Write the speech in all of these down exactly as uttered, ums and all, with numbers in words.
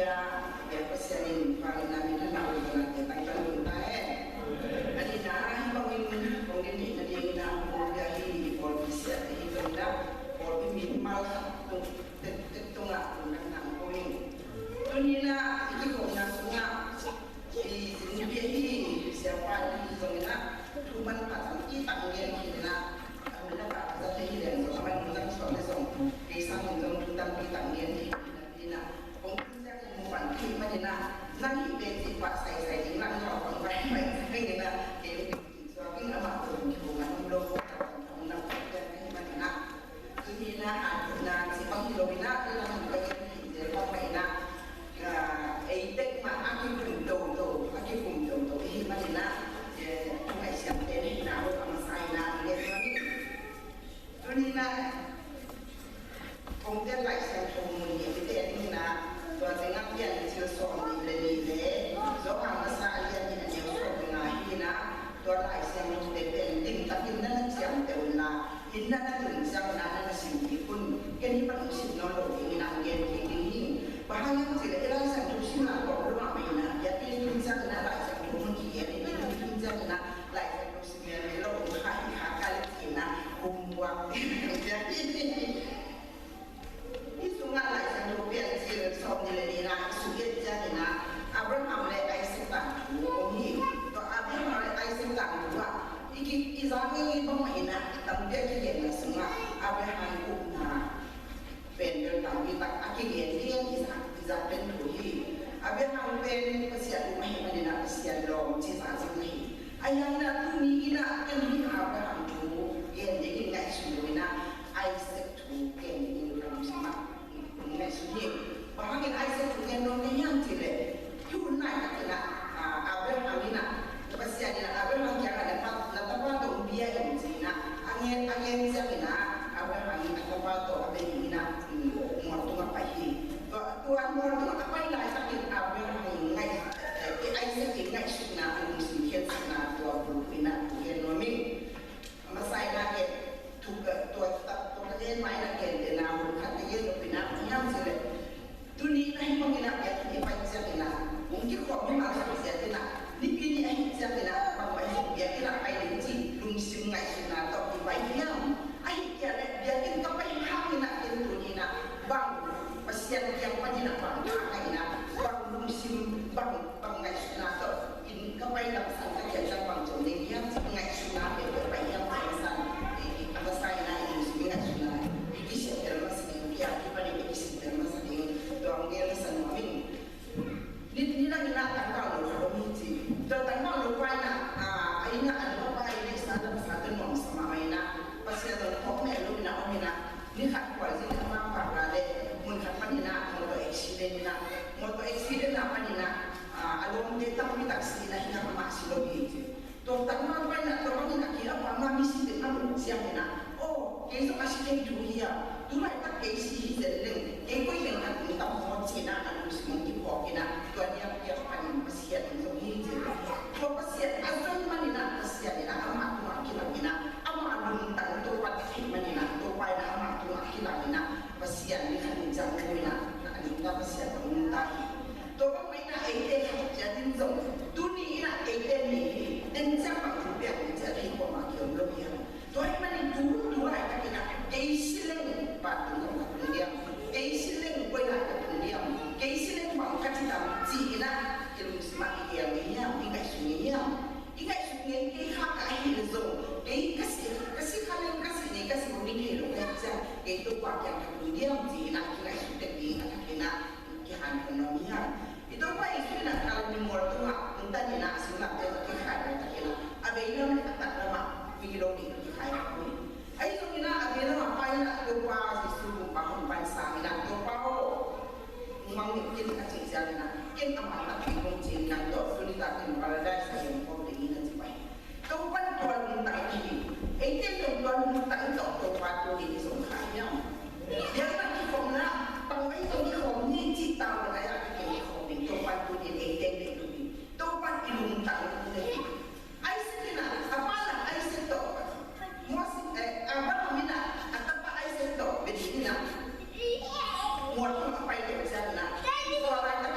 Bia, bia Pasian in vangliatna min a na ul na te tangtang dun ta hen. A nihna, hih bangin kong din theihna dingin a, kong bia hi, i pawlpi siate hi zong na, pawlpi min mal khat tung, tek, tek tungah tung kan nang ko in. Tuni na, i kikhopna sungah, i sin bia hi, siapa hi zong na, thu manpha tampi tak ngen hi na, a min a ka za thei hi leng zong, a man zang suak le zong, kei sangin zong thu tampi tak ngen hi na, hi na. Kong tun ciangin mu pan thei manin ah, nang hih pen cih pah saisai ding lang, nang pang pai pai ding in ah, kei hong tun suak in amah tawh hong kiko ngan hong lo ko ta, hong nang pai pian ka hih manin ah. Tuni in ah, a, na cih bang hi lo in ah, i lam hong ka gen hih zel bang mah in ah, ah, ei bek mah a kikum toto, a kikum toto i hih manin ah, eh, thu ngaihsiam pen hih na hong a masa in ah, ngen mah in. Tuni in ah, kong gen Lai Siangtho mun hi a kite ding in ah, tua tengah Piancil sawmnih le nih le, Johan Masa a lian nih a neu sawm le nga hi in ah, tua Lai Siangtho te pen limtakin na na ciamteh un la, inn na na tun ciangin ah na na sim kik un. Ken hih pan hong sim nawn lo ding in ah gen kik ding hi. Bang hang hiam cih leh i Lai Siangtho simna tawm lo mahmah in ah, biakinn i tun ciangin ah Lai Siangtho mun hi a, inn i tun ciangin ah Lai Siangtho Mel mel lo, kha hi kha ka le cihna, homework. Hih sungah Lai Siangtho Piancil sawmnih le nihna i suk et ciangin ah, Abraham le Isaac tangthu om hi. Tua Abraham le Isaac tangthu ah, i ki, i za ngei bang mah in ah, i tampi a kigenna sungah Abraham i upna pen bel tampi tak a kigen ding, Isaac, Isaac pen thu hi. Abraham pen Pasian um ahih manin ah Pasian lawm cih zah zong ahi. Ahi hangin ah tuni in ah ken hih Abraham thu gen dingin ngaihsun lo in ah Isaac thu gen dingin ka lungsim ah ngaihsun hi. Bang hangin Isaac thu gen nuam ka hiam cih leh, Hun nai tak in ah, ah, Abraham in ah, Pasian in ah Abraham kiangah na pa, na tapa tawh bia in ci in ah, a ngen, a ngen ciangin ah, Abraham in a tapa tawh a bia in ah, mm, mual tungah pai hi. Tua, tua mual tungah a pai laitakin Abraham in ngaih, eh, Isaac in ngaihsutna, a lungsim khiatsakna tua buk in ah, thu gen nuam ing. A masa in ah gen, thu ka, tua, tua ka gen mai in ah gentehna hun khat ka gen nop in ah, bang hiam cih leh, tuni in ah hih bangin ah biakinn i pai ciangin ah, hong kikhawm mimal khat ciat in ah, Nipi ni ahih ciangin ah, bang mah hi zong biakinn ah pai ding cih lungsim ngaihsutna tawh i pai hiam? Ahih kei leh biakinn ka pai hangin ah ken tuni in ah, bang Pasian kiang panin ah bang ka ngaih in ah, bang lungsim, bang, bang ngaihsutna tawh inn ka pai lamsang ka ciangciang bang zong ding hiam, ngaihsutna peuhpeuh pai hiam, lamsang, eh, a masa in ah i lungsim i ngaihsutna i kisiantel masa ding, i a kipan i kisiantel masa ding, tua hong gen masa nuam ing. Ni, ni lang in ah tangval lo khat om hi ci. Tua tangval lo pa in ah, ah, a inn ah a nu a pa i neihsa damsa tawh nuamsa mahmah in ah, Pasian zong phawk meh lo in ah om in ah, ni khat khualzin in ah amah pahra le mun khat pan in ah motor accident in ah, motor accident ah pan in ah, ah, a lawmte tampi tak si in ah, hi in ah amah si lo hi ci. Tua tangval pa in ah tua bangin a ki a pa mah misi teng a lungsiang in ah, aw, kei zong a si thei thu hi a, tu laitak kei si hi zen leng, kei koi leng khat ong tam mawk ci in ah a lungsim ong kiphawk in ah, tua ni a piak panin Pasian in zong hi ci. Tua Pasian a zon man in ah, Pasian in ah amah tungah kilang in ah, amah lungtang Topa theih man in ah, Topa in ah amah tungah kilang in ah, Pasian ni khat in zang in ah, a lungtang Pasian a lungtang hi. Tua bang mah in ah eite khat ciat in zong, tuni in ah eite mi hi, den ciang bang thu piak in ciat hi kuamah kiom lo hiam? Tua ahih manin tu, tu laitak in ah, kei si leng vantung kong ka tung diam, kei si leng koi lai ka tung diam, kei si leng bang ka ci tam ci in ah, i lungsim ah i gel ngei hiam, i ngaihsun ngei hiam? I ngaihsut ngei kei kha ka ahih leh zong, kei ka si, ka si kha leng ka si ngei, ka si bang ding thei lo ka hih ciang, kei Topa kiang ka tung diam ci in ah, i ngaihsut tek ding a thak in ah, kihan khol nuam hiam? I Topa Jesu in ah Kalvari mual tungah hong tan in ah, a singlamteh tawh kikhai laitak in ah, a veilam le a taklam ah tui lo ding kikhai khol hi. Ahi zongin ah a veilam ah pai in ah Topa Jesu gumpa hong pan sang in ah, Topa aw, hong mang in ken a cih ciangin ah, ken a mang tak hi kong ci in, nang tawh tuni takin Paradise ah hong kawm ding hi, a ci pah hi. Topa'n tua lungtang hi. Eite zong tua lungtang tawh Topa tuni i zong kha hiam? Biakna kikhopna, pangvei zong kikhop ni cih tavuan a, a kikhop ding Topa tuni eite deih lo hi. Topa'n i lungtang hi. Isaac in ah, a pa in ah Isaac tawh, Moses, eh, Abraham in ah a tapa Isaac tawh bia ding in ah, mual tungah a pai leh ciangin ah, tua laitak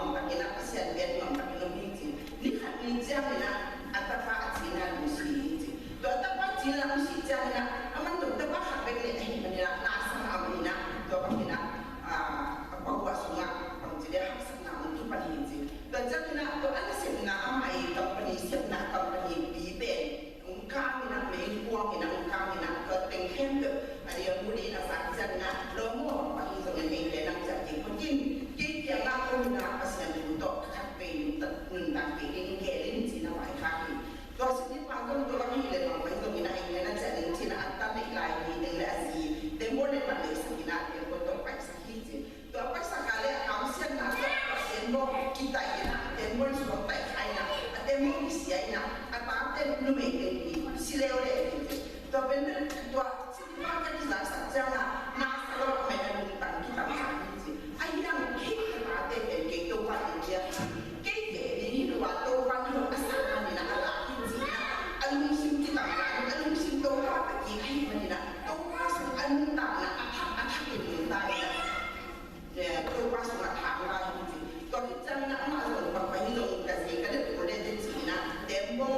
nuamtakin ah, Pasian biak nuamtakin om hi ci. Ni khat ni ciangin ah a tapa a cina lungsi hi ci. Tua a tapa cina lungsi ciangin ah, aman tua tapa khat bek le ahih manin ah na sa mahmah in ah, tua bangin ah, ah, a pau a sungah bangci le haksatna hong kipan hi ci. Tua ciangin ah tua a nasepna, amah i company, sepna company pi pen hong kang in ah, mei kuang in ah hong kang in ah, tua teng khempeuh a dia muli na sa ciangin ah, lawm aw, ahi zongin ei le nang ciat kei khuakin, kei kiangah om in ah Pasian thu tawh khat vei nuntak, nuntak kei ding gel in ci-in a vaikhak hi. Tua sitnipa zong tua bang hi le bang pai zongin ah ei le na ciat ding ci-in ah a ta neih lai hi teng le a zi tembaw le mat lei sak in ah tembaw tawh paisak hi ci. Tua paisak a le a kamsiatna tawh a tembaw kitaih in ah, a tembaw in suang taih kha in ah, a tembaw kisia in ah, a tate numei teng hi si leuleu hi. Tua pen tua sitnipa ka kizaksak ciangin ah na sa lo a, mei a lungtang kitam sa hi ci. Ahi hang hih ka tate pen kei Topa in pia hi. Kei kei ni hi lo a, Topa in lo a sa manin ah a lak hi ci in ah, a lungsim kitam sa hi, a lungsim Topa bek hi ahih manin ah Topa sung a nuntakna a thak, a thak in nuntak in ah Topa sungah thang lai hi ci. Tua khit ciangin ah amah zong bang pai hi zong ka zi ka let ko le te ci-in ah tembaw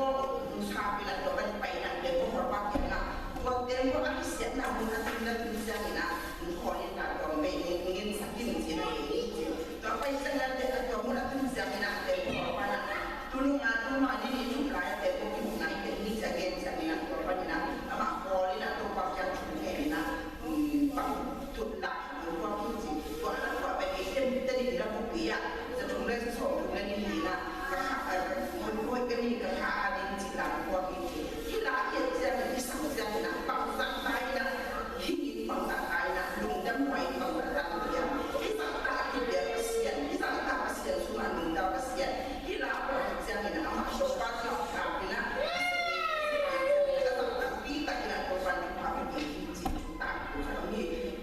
hong sap in ah tua bang pai in ah tembaw hawlpa kiangah tua tembaw a kisiatna mun a tun na tun ciangin ah hong khawl in ah tua mei hong nginsak in ci-in ah kei hi ci. Tua pai ciangin ah te a tua mun a tun ciangin ah tembaw hawlpa in ah tu nung a tu ma ni ni tum lai a tembaw kimu na hi te ni ci-a gen ciangin ah tua pan in ah amah khawl in ah Topa kiang thu ngen in ah bang tut la Hong puak hi ci. Tua hang tua pen ei Tedim, Tedim na bupi ah za thum le za sawm thum le ni ni na ka kha, eh, hong puak ka ni ka kha a ding ci la hong puak hi ci. Hih la i et ciangin, i sak ciangin ah bangzah ta in ah, hih in bangzah ta in ah, lungdam huai in bangzah ta in ah, hih zah ta a kipia Pasian, hih zah ta Pasian sungah lungdam Pasian. Hih la puak hi ciangin ah amah Topa tawh kap in ah, a zah tampi tak in ah Topa in thupha pia hi ci. Tak tua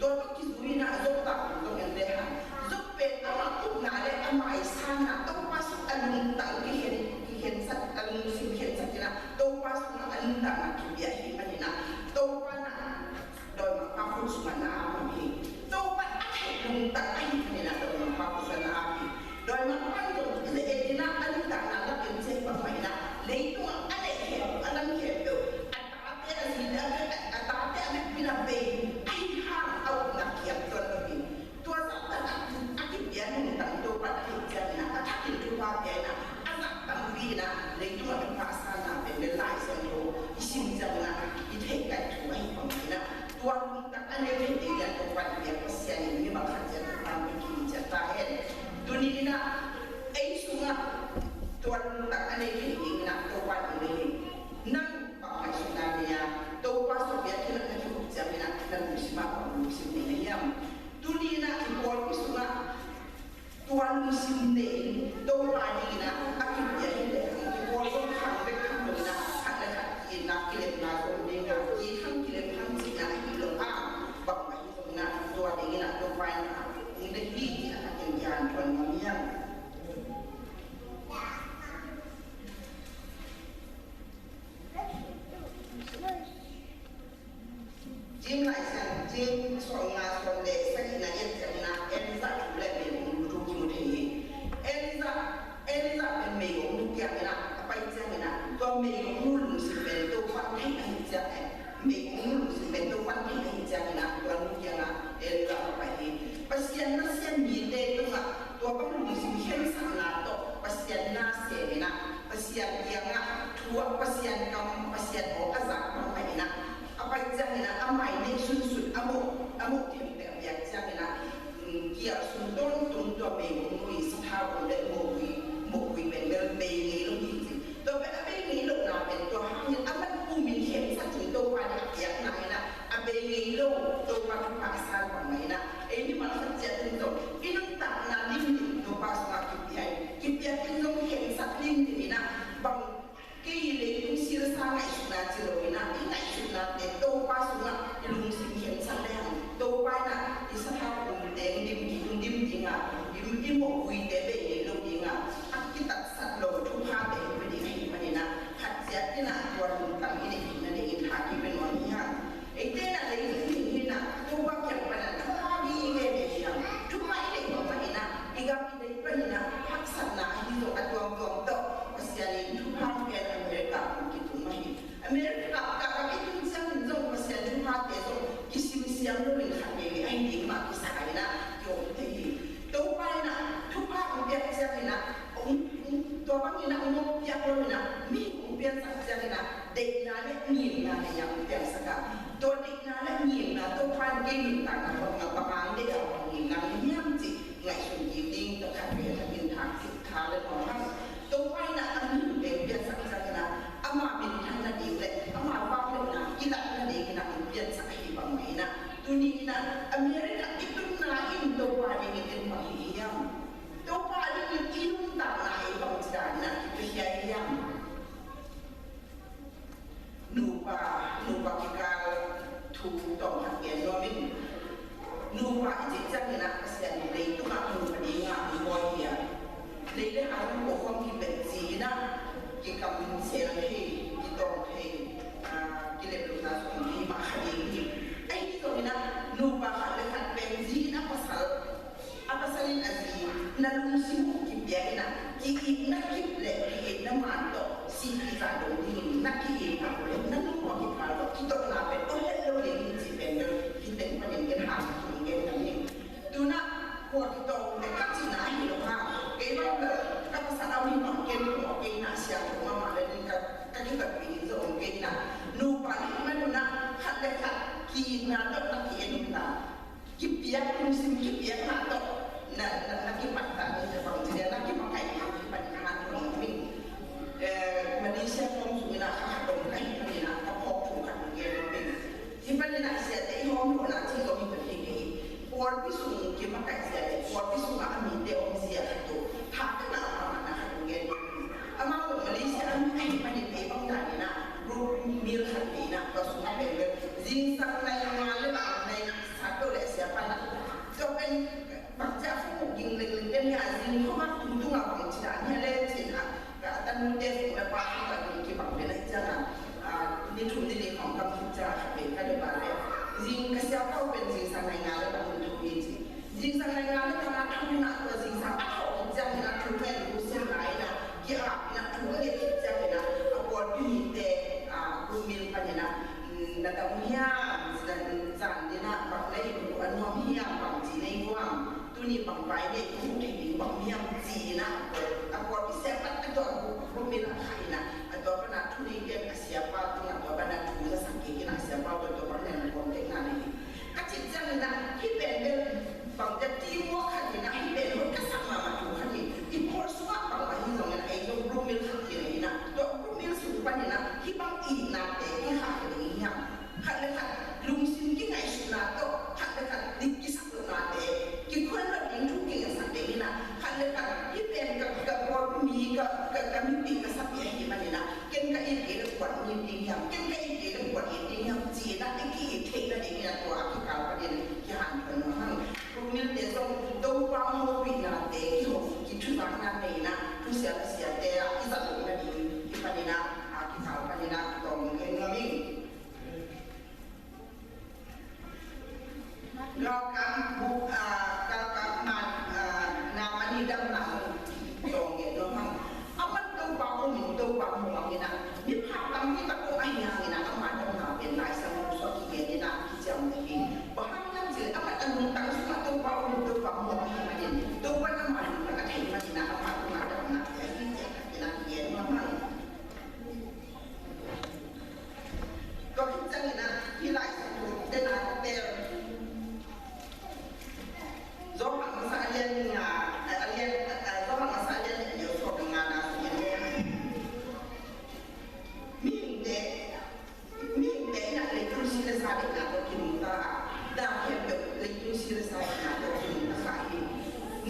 tawh kizui in ah Job tak zong en le hang. Job pen amah upna le amah i sanna Topa sung a lungtang kikhen, kikhensat, a lungsim khensat in ah Topa sungah a nuntakna kipia ahih manin ah Topa in ah dawimangpa khut sungah na ap hi. Topa a theih lungtang ahih manin ah dawimangpa khut sungah na ap hi. Dawimangpa in zong i le et in ah a nuntakna lakin cia hi bangmah in ah leitungah a neih khempeuh, a lam khempeuh, a tate a zi a, a tate a vekpi in a bei ahi hang a upna kiam tuan lo hi. Tua zahtak a, a kipia nungtang Topa a theih ciangin ah a thakin thupha pia in ah a zah tampi in ah leitungah thupha a sanna pen le Lai Siangtho i sim ciangin ah i theih kaih thu ahi bangin ah tua lungtang a nei thei ding in ah Topa in pia Pasian in mimal khat ciat thupha pia kim ciat ta hen. Tuni in ah ei sungah tua lungtang a nei thei ding in ah Topa in nei hi. Nang bang ngaihsutna nei a, Topa sung biakinn ah na kikhop ciangin ah na lungsim ah bang lungsim nei na hiam? Tuni in ah i pawlpi sungah tua lungsim nei in Topa dingin ah a kipia hi leh hang i pawl zong khang bek khang lo in ah khat le khat ki-itna kilemna zong ding a, ki khang kilem khang cihna ahi lo a, bangmah hi zongin ah tua dingin ah Topa in ah hong deih hi ci-in ah a ken kian tuan ngam hiam? James Lai Siangtho, James sawm nga sawm le sagihna i et ciangin ah Elijah thu le mei hong lut thu kimu thei hi. Elijah, Elijah pen mei hong bangin ah hong piak lo in ah, mi hong piansak ciangin ah deihna le ngimna nei-a hong piangsak a, tua deihna le ngimna Topa in kei nuntakna bangin ah bang hang deih a, bang ngimna nei hiam cih ngaihsun kik ding, tua khat vei a tha minthang kik tha le nuam hang. Topa in ah a mihingte hong piansak ciangin ah ama minthan nading le ama vangliatna kilat nadingin ah hong piansak ahih bang mah in ah, tuni in ah America i tunna in Topa dingin en bang hi hiam? Topa dingin i nuntakna ei bangci dan in ah kipia hiam? Nupa, nupa kikal thu tawm khat gen nuam ing. Nupa i cih ciangin ah Pasian in leitungah nupa dingin a hong bawl hi a, lei le han ko khawm kipet ci in ah kikamsel thei, kitawng thei, ah, kilem lohna sawm thei mah kha ding hi. Ahi zongin ah nupa khat le khat pen zi in a pasal, a pasal in a zi na lungsim uh kipiak in ah, ki-itna kip le ki-itna man tawh sihpih zah dong dingin na ki-it tak uh leh na nupa kikal tawh kitotna pen om het lo ding hi cih pen bel hih teng panin ken hang khat hong gen nuam ing. Tu-in ah kua kitawng le ka cihna ahi lo hang, kei bang bel ka pasal a om hi mah, ken kua kei na siang lo mahmah le ding ka, ka kitatpih ding zong om kei in ah, nupa ding man un ah khat le khat ki-itna tawh na ki-et un la, kipiak, lungsim kipiakna tawh na, na, na kipat ta ni, na bang ci dia, na kimakaih na kipan han hong ming. Eh, Malaysia kong sung in ah kha khat om ka hi in ah, ka phawk thu khat hong gen ming. Hih panin ah siate i hawm lohna cih zong hi pan hi kei. Pawlpi sung kimakaih zia le pawlpi sungah a mite om zia khat uh, tha tena a mahmahna khat hong gen ming. Amau zong Malaysia a mi ahih panin ei bang danin ah group meal khat nei in ah, tua sungah pen bel zingsang nai nga le bang nai sat lo le a siapa in ah, tua pen bangci a phone ging lenglen den hi a, zing khawng a tungtung a bangci dan hi a le ci in ah, ka tanute phone a pa phone a ging kibang den a hi ciang a, ah, ni thum ni li khawng kam khit ciang a khat pen ka le ba le, zing ka siapa uh pen zingsang nai nga le bang nai tho hi ci. Zingsang nai nga le bang a tho in ah, tua zingsang a tho khit ciangin ah thu ngen thu sem lai in ah, ki-ap in ah thu ngen khit ciangin ah, a pawlpi mite, ah, group meal panin ah, mm, na dam hiam, zan, zan din ah bang na it uh a nuam hiam, bangci na it uh hiam, tuni bang vai na it uh thei ding bang hiam ci in ah, a pawl, a pawlpi siapa a tua group, group meal ah kha in ah, a tua pan ah thu nei pian a siapa tungah tua pan ah thu za sak kik in ah, a siapa tua tua bang na contact na nei. Ka cih ciangin ah hih pen bel bang dia teamwork khat in ah, hih pen hoih ka sak mahmah thu khat hi. I pawl sungah bangmah hi zongin ah, ei zong group meal khat hi leh in ah, tua group meal sung panin ah hih bang itnate i khah kha ding hi hang. Khat le khat lungsim kingaihsutna tawh, khat le khat dik kisak lohnate, kikhual loh ding thu kingaihsak ding in ah, khat le khat hih pen ka, ka pawlpi mi, ka, ka, ka mipih ka sappih ahih manin ah, ken ka it kei le kua it ding hiam, ken ka it kei le kua it ding hiam ci in ah, i ki-it theih nadingin ah tua a kikal panin kihanthawn nuam hang. Group meal te zong Topa hopihnate, kiho, kithuzakna nei in ah, thusia a siate ah i zat loh nading hih panin ah, a kikal panin ah tawm gen nuam ing. Galkap bu, ah, galkap man, ah, na mani damna zong tawng gen nuam hang. Aman Topa om in, Topa muang in ah, miphak tampi tak om ahih hangin ah, ama damna pen Lai Siangtho sungah kigen in ah, kiciam ding hi. Bang hang hiam cih leh aman a lungtang sungah Topa om in, Topa muang ahih manin, Topa in ama lungtang a thei manin ah, ama tungah damna pia hi, ci a khat in ah kigen nuam hang. Tua khit ciangin ah, hih Lai Siangtho te na ka tel. Johan masa a lian nga, a lian, a, Johan masa a lian nga, a lian sawm le nga na sung in. Mihingte, mihingte in ah leitung si le sa deihna tawh kinungta a, na khempeuh leitung si le sa deihna tawh kinungta kha hi.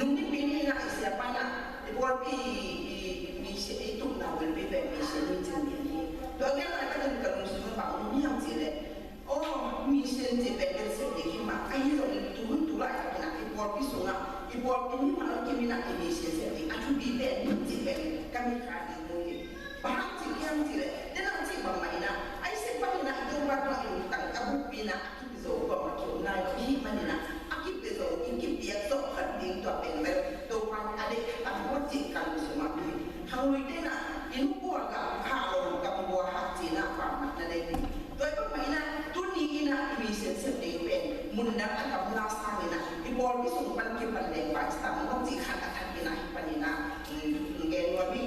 Nung nipi ni in ah i siapa in ah, i pawlpi, i, i, mi si, i tupna bulpi pen mission hi ci-in gen hi. Tua gen laitakin ka lungsim ah bang om hiam cih leh, aw, mission cih pen bel sep ding hi mah, ahi zongin tu hun tu laitakin ah i pawlpi sungah, i pawlpi mimal kim in ah i mission sep ding a thupi pen hi cih pen ka mit kha ding mu hi. Bang hang cih hiam cih leh, den a cih bangmah in ah, a i sep bangin ah i Topa tungah i lungtang a bukpi in ah, a kipia zo kuamah ki-om nai lo ahih manin ah, a kipia zo, i kipiak zawh khat ding tua pen bel Topa in a deih khat a maw cih ka lungsim ah om hi. Khangluite in ah, inn bual gah khah lo, gam bual hah ci in ah, pammatna nei hi. Tua ahih manin ah, tuni in ah i mission sep ding pen mundang a gamla sangin ah, i pawlpi sung pan kipan leng pai sa maw cih khat a thak in ah, hih panin ah, mm, gen nuam hi.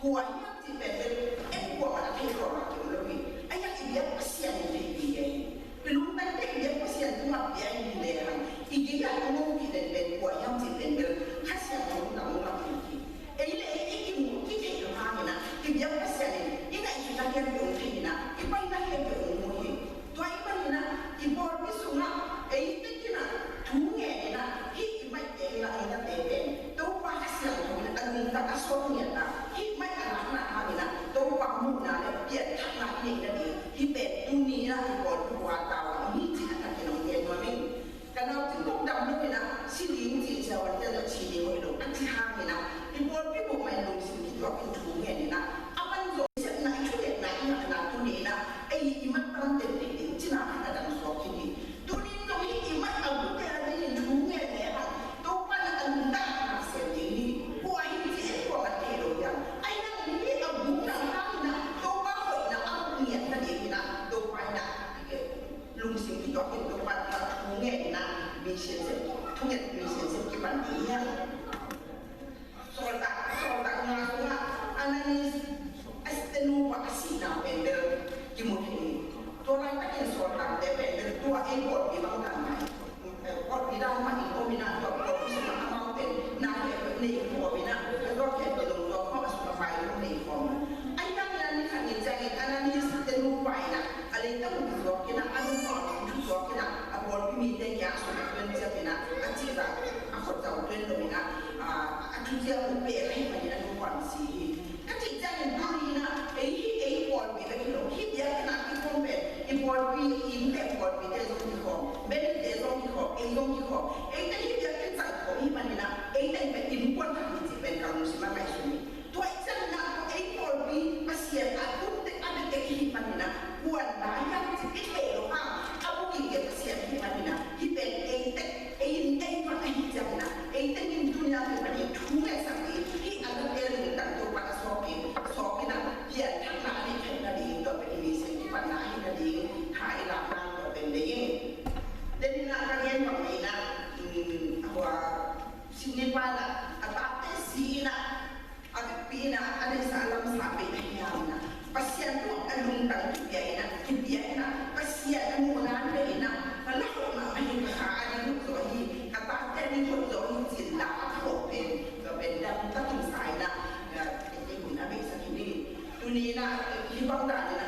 Kua hiam cih pen bel en kuamah a thei khawh a ki om lo hi. A hiang i biak Pasian in thei ding hi. I lungtang teh i biak Pasian tungah bia in hi lehang i gei ah a ngongpih den pen kua hiam cih pen bel Kha Siangtho in a hong lam hi. Ei le ei i kimu i theih loh hangin ah i biak Pasian in i ngaihsutna khempeuh hong thei in ah i paina khempeuh hong mu hi. Tua ahih manin ah i pawlpi sungah ei tekin ah thu ngen in ah hih i maite in ah i nate pen Topa Kha Siangtho in a lungtang a suak ngiat ah hih mai a lakna hangin ah Topa muhna le pianthakna i neih nading hih pen tuni in ah i pawlpi kua tau ah om hi cih a thakin hong gen nuam ing. Ka nau cing kong dam lo in ah si ding cih ciawan te lo ci ding hoih lo a ci hangin ah i pawlpi bup mah in lungsim kituak in thu ngen in ah a man zong sepna i thungetna i ngahna tuni in ah ei i mat tam teh ding cina khat a dang suak khin hi. Tuni in zong hih i mat a gute a dingin thu ngen lehang Topa in a lungdamna sem ding hi. Kua hi ci en kuamah thei lo hiam? Ahi hangin hih a gupna hangin ah Topa hoihna a mu ngiat nading in ah Topa in ah lungsim kituak in Topa tungah thu ngen in ah mission sep, thunget mission sep kipan ding hi hang. Sawltak, Sawltak nga sungah Ananias a sitenu pa a sihna pen bel kimu thei hi. Tua laitakin sawltakte pen bel tua ei pawlpi bang dan mah, eh, pawlpi dan mah in om in ah tua pawlpi sungah amau pen na khempeuh nei khawm in ah a tua khempeuh zong tua khawng a sungah pai in nei khawm. Ahi hangin ah ni khat ni ciangin Ananias a sitenu pa in ah a leitang uh zuak in ah a nupa uh thu zuak in ah a pawlpi mite kiang a sungah tuan ciam in ah a cihzah a khutzah uh tuan lo in ah a thu ciam uh pek ahih manin a nupa uh si hi. Ka cih ciangin tuni in ah ei hi ei pawlpi bek hi lo, hih biakinn ah kikhawm pen i pawlpi innte pawlpite zong kikhawm, Benny-te zong kikhawm, ei zong kikhawm, eite hih biakinn zang khawm ahih manin ah eite pen innkuan khat hi cih pen ka lungsim ah ngaihsun hi. Tua ahih ciangin ah ei pawlpi Pasian a tung tek a bia tek i hih manin ah kuan lai hiam cih i theih loh hang a buk i gen Pasian i hih manin ah hih pen ei tek ei in ei bang ahih ciangin ah ei tek in tuni a hih manin thu ngetsak ding hih a nate lungtang Topa a suak in suak in ah pianthakna a neih theih nading tua pen i mission kipatna ahi nading tha i lak nang tua pen dei ing. Denin ah ka gen bang in ah, um, a hua Singapore ah a tate si in ah a vekpi in ah a neihsa lamsa bei a hiam in ah Pasian tungah a lungtang kipia in ah kipia in ah Pasian a muhna nei in ah ka la hoih mahmah hi, ka kha a ding hoih zaw hi, ka tate a ding hoih zaw hi cih la a phawk pen tua pen dam ka tung sa in ah ka hun a beihsak hi ni. Tuni in ah hih bang dan in